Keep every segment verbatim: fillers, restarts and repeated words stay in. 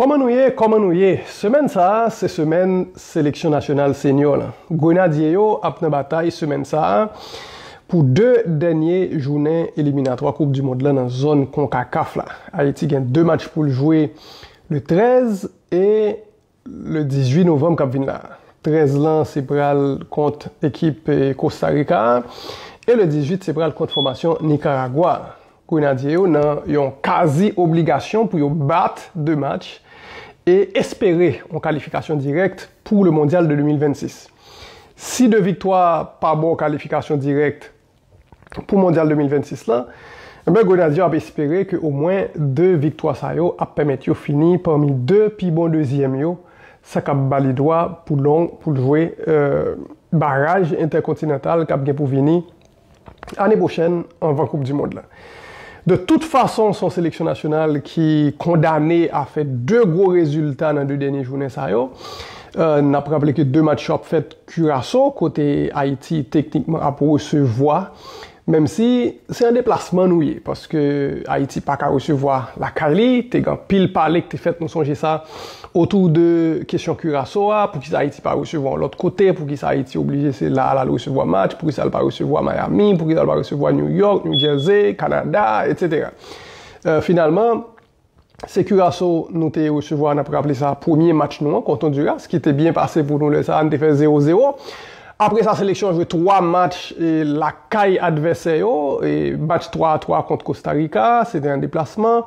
Kòman nou ye? Kòman nou ye? Semèn sa a, se semèn seleksyon nasyonal senyo lan. Grenadye yo ap nan batay semèn sa a pou de dènye jounen eliminatwa Koup di Mond lan nan zòn konkakaf la. Ayiti gen de match pou l jwe le trèz e le dizuit novanm k ap vin la. Trèz lan se pral kont ekip Kosta Rika a, e le dizuit se pral kont fòmasyon Nikaragwa a. Grenadye yo nan yon kazi obligasyon pou yo bat de match e espere yon kalifikasyon dirèk pou le Mondyal de de mil vennsis. Si de viktwa pa ba w kalifikasyon dirèk pou Mondyal de mil vennsis lan, enben Grenadye yo ap espere ke omwen de viktwa sa yo ap pèmèt yo fini pami de pi bon dezyèm yo, sa k ap ba li dwa pou long pou l jwe baraj entèkontinantal k ap gen pou vini ane pwochèn anvan Koup di Mond lan. De tout fason, se yon seleksyon nasyonal ki kondane a fè de gwo rezilta nan de dènye jounen sa yo. N ap raple ke de match yo ap fèt Kiraso, kote Ayiti teknikman ap resevwa, menm si se an deplasman nou ye, paske Ayiti pa ka resevwa lakay li. Te gen anpil pale ki te fèt, nou sonje sa, otou de kesyon Kiraso a, poukisa Ayiti pa resevwa yon lòt kote, poukisa Ayiti oblije se la a l al resevwa match, poukisa l pa resevwa Miami, poukisa l pa resevwa New York, New Jersey, Kanada, etsetera. Finalman, se Kiraso nou te resevwa, n ap raple sa, premye match nou an kont Ondiras, ki te byen pase pou nou lè sa a, nou te fè zewo zewo. Apre sa, seleksyon an jwe twa match lakay advèsè yo, match twa a twa kont Kosta Rika, se te an deplasman.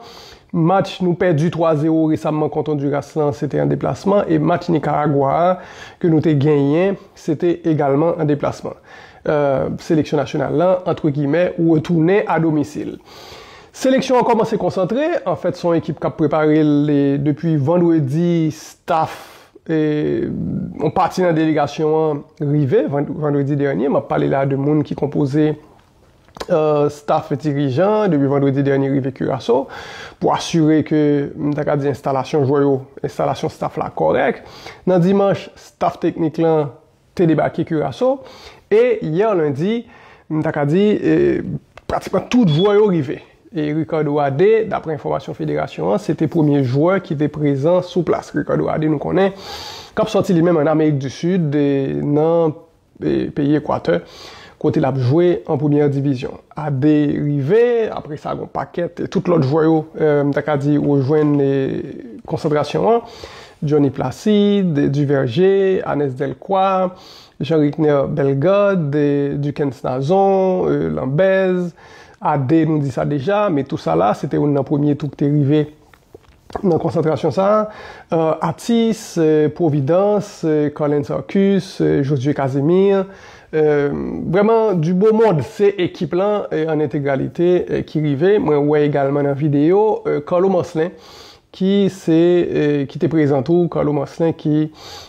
Match nou pèdi twa zewo resamman kont Ondiras lan, se te an deplasman, e match Nikaragwa a ke nou te genyen, se te egalman an deplasman. Seleksyon nasyonal lan, antre gimè, retounen a domisil. Seleksyon an kòmanse konsantre. Anfèt, se yon ekip k ap prepare l depi vandredi. Staff, yon pati nan delegasyon an rive vandredi dènye. M ap pale la de moun ki konpoze staff dirijan depi vandredi dènye rive Kiraso pou asire ke, m ta ka di, enstalasyon jwè yo, enstalasyon staff la kòrèk. Nan dimanch, staff teknik lan te debake Kiraso. E yè lendi, m ta ka di, pratikman tout jwè yo rive. E Ricardo Ade, dapre enfòmasyon federasyon an, se te premye jwè ki te prezan sou plas. Ricardo Ade, nou konnen, k ap sòti li menm ann Amerik di Sid, nan peyi Ekwatè, kote l ap jwe an premyè divizyon. Ade rive, apre sa, gen yon pakèt, tout lòt jwè yo, m ta ka di, rejwenn konsantrasyon an. Johnny Placide, Duverger, Anes Delcroix, Jean Ricner Bellegarde, Duckens Nazon, Lambèze, Ade, nou di sa deja, men tou sa la, se te youn nan premye tou ki te rive nan konsantrasyon sa a. Atis, Providence, Carlens Arcus, Josué Casimir, vrèman du beau monde, se ekip lan an entegralite ki rive. Mwen wè egalman nan videyo Carlo Marcelin, ki se, ki te prezan tou, Carlo Marcelin, ki,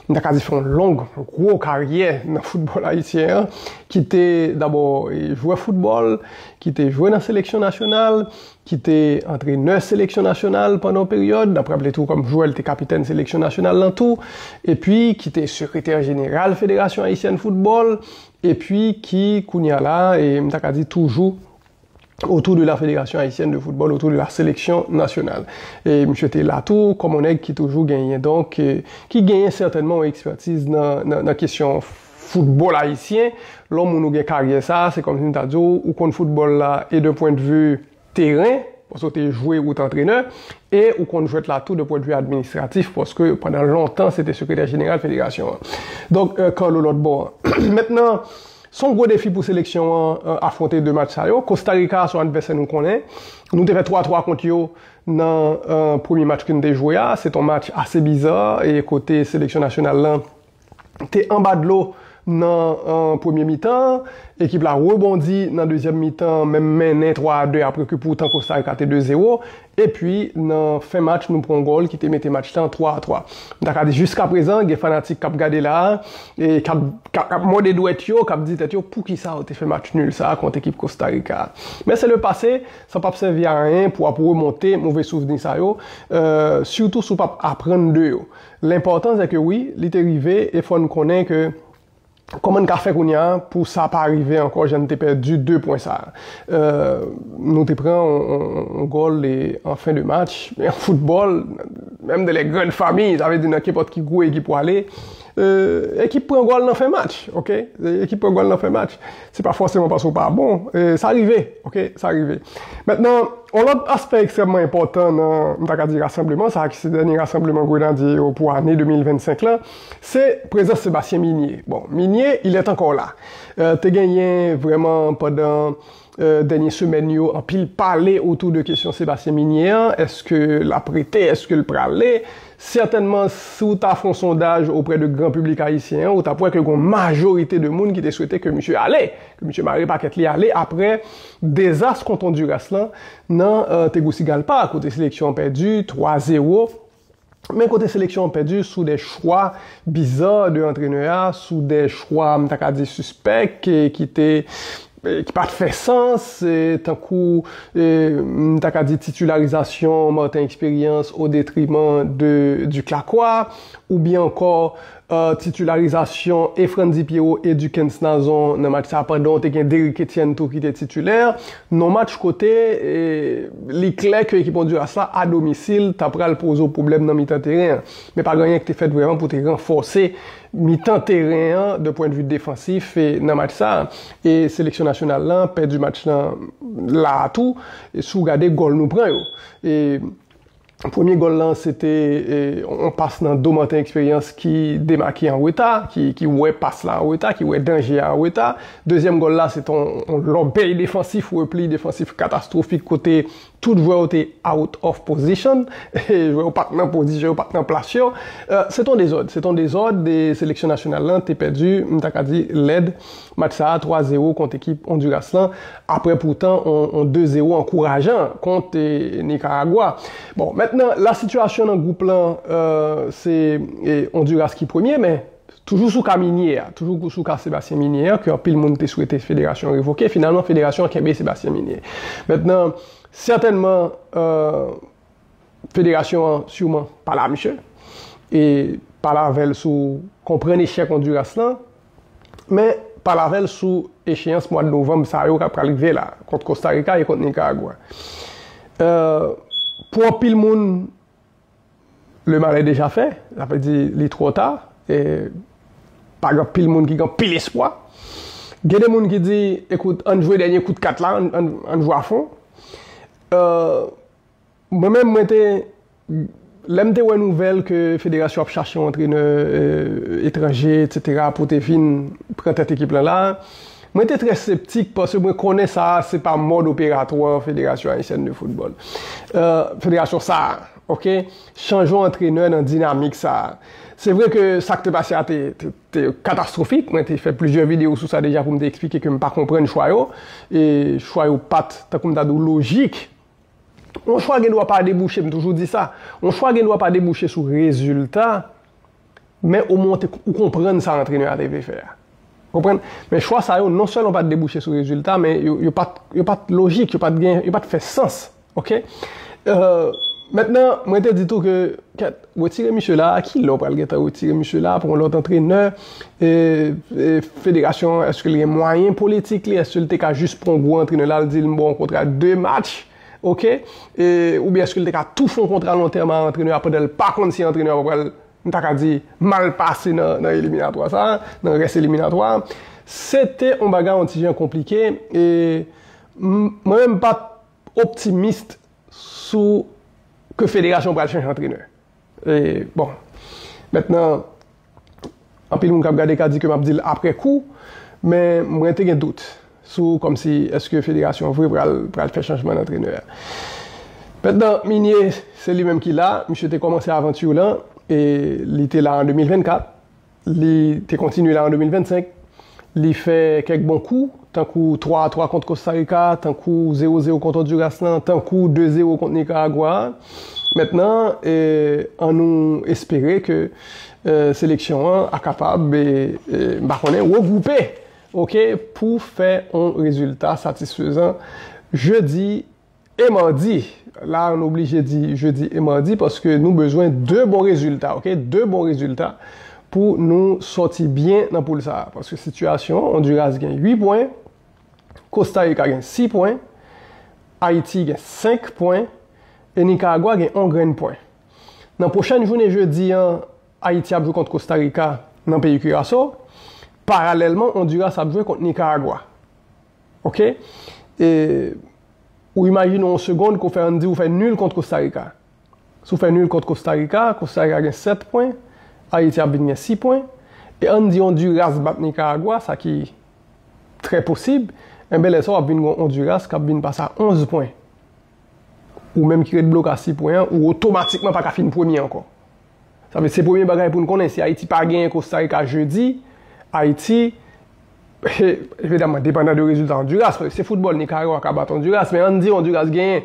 m ta ka di, fè yon long, gwo karyè nan foutbòl ayisyen an, ki te dabò jwè foutbòl, ki te jwe nan seleksyon nasyonal, ki te antrenè seleksyon nasyonal pandan yon peryòd. N ap raple tou, kòm jwè, li te kapitèn seleksyon nasyonal lan tou, epi ki te sekretè jeneral Federasyon Ayisyèn Foutbòl, epi ki, kounye a la, e m ta ka di toujou autour de la Fédération Haïtienne de Football, autour de la sélection nationale. E misye te la tou, kòm yon nèg ki toujou genyen, donk, ki genyen sètènman yon ekspètiz nan, nan, nan kesyon foutbòl ayisyen. Lè yon moun ou gen karyè sa, se kòmsi m ta di w, ou konn foutbòl la, e d'un point de vue teren, paske w te jwe, ou te antrenè, e ou konn jwèt la tou d'un point de vue administratif, paske pandan lontan, se te sekretè jeneral federasyon an. Donk, Carlo lòt bò an. Mentnan, se yon gwo defi pou seleksyon an afwonte de match sa yo. Kosta Rika, se yon advèsè nou konnen. Nou te fè twa twa kont yo nan premye match ke nou te jwe a. Se te yon match ase biza, e kote seleksyon nasyonal lan te anba dlo nan premye mitan. Ekip la rebondi nan dezyèm mitan, menm mennen twa a de, apre ke poutan Kosta Rika te de zewo. Epi, nan fen match, nou pran yon gòl ki te mete match lan twa a twa. M ta ka di, jiskaprezan, gen fanatik k ap gade la a, e k ap, k ap, k ap mòde dwèt yo, k ap di tèt yo, poukisa yo te fè match nil sa a kont ekip Kosta Rika a? Men se le pase, sa p ap sèvi a anyen pou w ap remonte move souvni sa yo, sitou si w p ap aprann de yo. Lenpòtan, se ke wi, li te rive, e fò n konnen ke kòman n ka fè kounye a pou sa pa rive ankò, jan n te pèdi de pwen sa a? Nou te pran yon, yon, yon gòl an fen de match, men foutbòl, menm de lè grann fami, sa vle di nan kenpòt ki gwo ekip w ale, e, ekip pran gòl nan fen match, ok? E, ekip pran gòl nan fen match. Se pa fòseman paske w pa bon, e, sa rive, ok? Sa rive. Mentnan, yon lòt aspè ekstrèmman enpòtan nan, m ta ka di, rasanbleman sa, ki se dènye rasanbleman Grenadye yo pou ane de mil vennsenk lan, se prezans Sebastien Migné. Bon, Migné, il est encore là. E, te genyen vrèman pandan e, dènye semèn yo, anpil pale otou de kesyon Sebastien Migné an. Èske l ap rete? Èske l prale? Sètènman, si w ta fè yon sondaj oprè de gran piblik ayisyen an, ou t ap wè ke gon majorite de moun ki te swete ke misye ale, ke misye mare pakèt li ale aprè dezas kont Ondiras lan nan e, Tegucigalpa, kote seleksyon an pèdi twa zewo. Men kote seleksyon an pèdi sou de chwa biza de antrenè a, sou de chwa, m ta ka di, sispèk, e, ki te, e, ki pa t fè sans, e, tankou, e, m ta ka di, titilarizasyon Martin Expérience au détriment de, du Claquois, oubyen ankò, e, titilarizasyon e Frandy Pierrot e Duckens Nazon nan match sa, pandan w te gen Derrick Etienne tou ki te titilè. Nan match kote, e, li klè ke ekip Ondiras la, a domisil, ta pral poze w pwoblèm nan mitan teren an. Men pa gen anyen ki te fèt vrèman pou te ranfòse mitan teren an, de pwen de vi defansif, e, nan match sa. E seleksyon nasyonal lan pèdi match lan la a tou, e si w gade gòl nou pran yo. E premye gòl lan, se te, e, yon pas nan do Martin Expérience ki demake an reta, ki, ki wè pas la an reta, ki wè danje a an reta. Dezyèm gòl la, se te yon, yon lòbèy defansif, repli defansif katastwofik, kote tout jwè yo te out of position, jwè yo pa t nan pozisyon, yo pa t nan plas yo. E, se te yon dezòd, se te yon dezòd, e seleksyon nasyonal lan te pèdi, m ta ka di, lèd match sa a, twa zewo kont ekip Ondiras lan, aprè poutan yon, yon de zewo ankourajan kont, e, Nikaragwa. Bon, mentnan, lasitiyasyon nan gwoup lan, e, se, e, Ondiras ki premye, men toujou sou ka Migné a, toujou sou ka Sebastien Migné a, ke anpil moun te swete federasyon an revoke, finalman, federasyon an kenbe Sebastien Migné. Mentnan, sètènman, e, federasyon an siman pale a misye, e pale avè l sou konprann echèk Ondiras lan, men pale avè l sou echeyans mwa de novanm sa yo k ap pral rive la, kont Kosta Rika e kont Nikaragwa. E, pou anpil moun, le mal est déjà fait, sa vle di li twò ta, e pa gen anpil moun ki gen anpil espwa. Gen de moun ki di, ekout, ann jwe dènye kout kat la, ann, ann, ann jwe a fon. E, Mwen menm, mwen te, lè m te wè nouvèl ke federasyon ap chache yon antrenè, e, etranje, etsetera, pou te vin pran tèt ekip lan la, mwen te trè septik paske mwen konnen sa a se pa mòd operatwa Federasyon Ayisyèn de Foutbòl. E, federasyon sa a, ok, chanje yon antrenè nan dinamik sa a. Se vre ke sa k te pase a te, te, te katastwofik. Mwen te fè plizyè videyo sou sa deja pou m te eksplike ke m pa konprann chwa yo. E chwa yo pa t, tankou m ta di w, lojik. Yon chwa gen dwa pa debouche, m toujou di sa. Yon chwa gen dwa pa debouche sou rezilta, men omwen w te, ou konprann sa antrenè a te vle fè a. Konprann? Men chwa sa yo, non sèlman pa t debouche sou rezilta, men yo, yo pa t, yo pa t lojik, yo pa t gen, yo pa t fè sans. Ok? E, mentnan, mwen te di tou ke, kèt, retire misye la, kilè w pral gentan retire misye la pou yon lòt antrenè? E, e, federasyon, èske l gen mwayen politik li? Èske l te ka jis pran gwo antrenè la, l di l, m ba w yon kontra de match? Ok? E, oubyen èske l te ka tou fè yon kontra lontèm a antrenè a pandan l pa konn si antrenè a pa pral, m ta ka di, mal pase nan, nan eliminatwa sa, nan rès eliminatwa? Se te yon bagay yon ti jan konplike. E m-, mwen menm pa t optimis sou ke federasyon pral chanje antrenè. E, bon, mentnan, anpil moun k ap gade ka di ke m ap di l aprè kou, men mwen te gen dout sou kòmsi èske federasyon vre pral, pral fè chanjman nan antrenè a. Mentnan, Migné, se li menm ki la, misye te kòmanse avanti lan, e li te la an de mil vennkat, li te kontinye la an de mil vennsenk, li fè kèk bon kou, tankou twa a twa kont Kosta Rika, tankou zewo zewo kont Ondiras lan, tankou de zewo kont Nikaragwa a. Mentnan, e, annou espere ke, e, seleksyon an a kapab, e, e, m pa konnen, regwoupe, ok, pou fè yon rezilta satisfezan jedi e madi. La, nou oblije di jedi e madi paske nou bezwen de bon rezilta, ok? De bon rezilta pou nou sòti byen nan poul sa a. Paske sitiyasyon, Ondiras gen uit pwen, Kosta Rika gen sis pwen, Ayiti gen senk pwen, e Nikaragwa gen yon grenn pwen. Nan pwochèn jounen jedi an, Ayiti ap jwe kont Kostarika nan peyi Kiraso. Paralèlman, Ondiras ap jwe kont Nikaragwa. Oke? E, ou imajine yon segonn ke w fè, ann di ou fè nil kont Kostarika. Si w fè nil kont Kostarika, Kostarika gen sèt pwen, Ayiti ap vin gen sis pwen. E ann di Ondiras bat Nikaragwa, sa ki trè posib, enben lè sa w ap vin gen Ondiras k ap vin pase a onz pwen. Ou menm ki ret bloke a sis pwen an, ou otomatikman pa ka fin premye ankò. Sa vle di se premye bagay pou n konnen, si Ayiti pa genyen Kostarika jedi, Ayiti, evidaman, depandan de rezilta Ondiras, paske se foutbòl, Nikaragwa ka bat Ondiras, men ann di Ondiras genyen.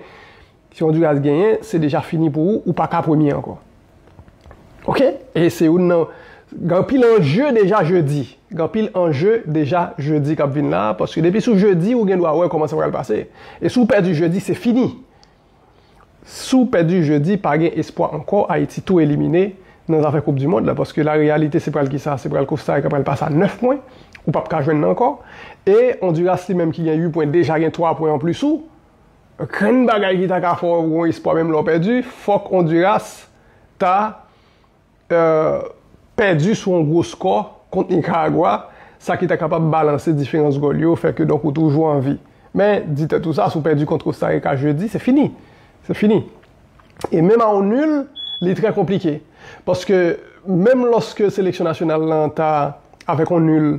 Si Ondiras genyen, se deja fini pou ou, ou pa ka premye ankò. Oke? E se youn nan, gen anpil anje deja jedi. Gen anpil anje deja jedi k ap vin la, paske depi sou jedi, ou gen dwa wè kòman sa pral pase. E si w pèdi jedi, se fini. Si w pèdi jedi, pa gen espwa ankò, Ayiti tou elimine nan zafè Koup di Mond la, paske la reyalite se pral kisa, se pral Kostarika pral pase a nèf pwen, ou p ap ka jwenn nan ankò. E Ondiras li menm ki gen uit pwen, deja gen twa pwen anplis ou. Grenn bagay ki ta ka fè w gen espwa menm lè w pèdi, fòk Ondiras ta, euh, pèdi sou yon gwo skò kont Nikaragwa, sa ki ta kapab balanse diferans gòl yo, fè ke donk ou toujou an vi. Men, di tèt ou sa, si w pèdi kont Kostarika jedi, se fini. Se fini. E menm a yon nil, li trè konplike. Paske menm lòske seleksyon nasyonal lan ta, avèk yon nil,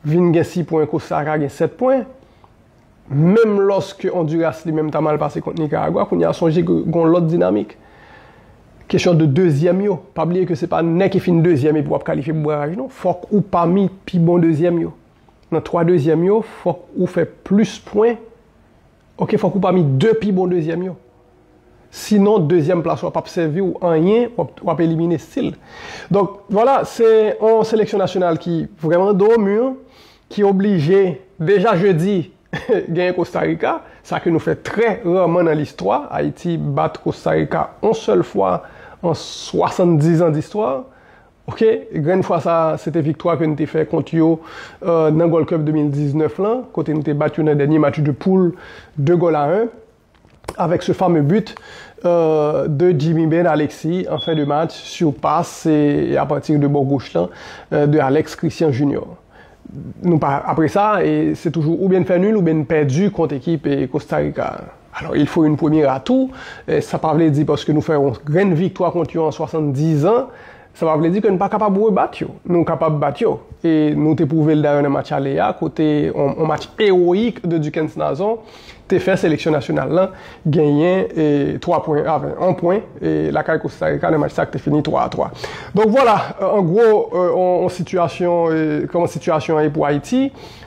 vin gen sis pwen, Kostarika gen sèt pwen, menm lòske Ondiras li menm ta mal pase kont Nikaragwa, kounye a sonje ke gen yon lòt dinamik. Kesyon de dezyèm yo. Pa bliye ke se pa nèg ki fin dezyèm epi w ap kalifye pou baraj non. Fòk ou pami pi bon dezyèm yo. Nan twa dezyèm yo, fòk ou fè plis pwen. Oke, fòk ou pami de pi bon dezyèm yo. Sinon, dezyèm plas ou a p ap sèvi w anyen, w ap, w ap elimine stil. Donk, vwala, se yon seleksyon nasyonal ki vrèman do mi, ki oblije, deja jedi, genyen Kostarika, sa ke nou fè trè raman nan listwa. Ayiti bat Kostarika yon sèl fwa an swasanndiz an distwa. Oke, grenn fwa sa, se te viktwa ke n te fè kont yo, euh, nan Gold Cup de mil diznèf lan, kote nou te bat yo nan dènye match de poul, de gòl a en, avec ce fameux but, euh, de Jimmy Ben Alexis en fin de match sur passe et à partir de bò goch lan, euh, de Alex Christian Junior. Nou pa, apre sa, e se toujou oubyen n fè nil oubyen n pèdi kont ekip, e, Kostarika. Alors, il faut une première atout. E, sa pa vle di paske nou fè yon grenn viktwa kont yo an swasanndiz an, sa pa vle di ke n pa kapab rebat yo. Nou kapab bat yo. E nou te pwouve l dayè nan match ale a, kote on, on match ewoyik de Duckens Nazon te fè seleksyon nasyonal lan genyen, e, twa pwen, a, yon pwen, e, lakay Kostarika nan match sa ki te fini twa a twa. Donk vwala, e, an gwo, e, on, on sitiyasyon, e, kòman sitiyasyon an ye pou Ayiti.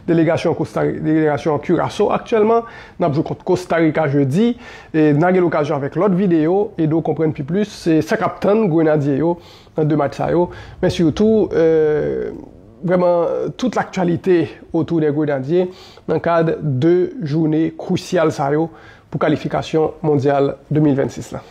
Delegasyon Kosta, delegasyon Curaçao aktyèlman, n ap jwe kont Kostarika jedi. E n a gen lokazyon avèk lòt videyo, ede w konprann pi plis, se sa k ap tann Grenadye yo nan de match sa yo. Men sitou, e, vrèman, tout laktyalite otou dè Grenadye nan kad de jounen krisyal sa yo pou kalifikasyon mondyal de mil vennsis la.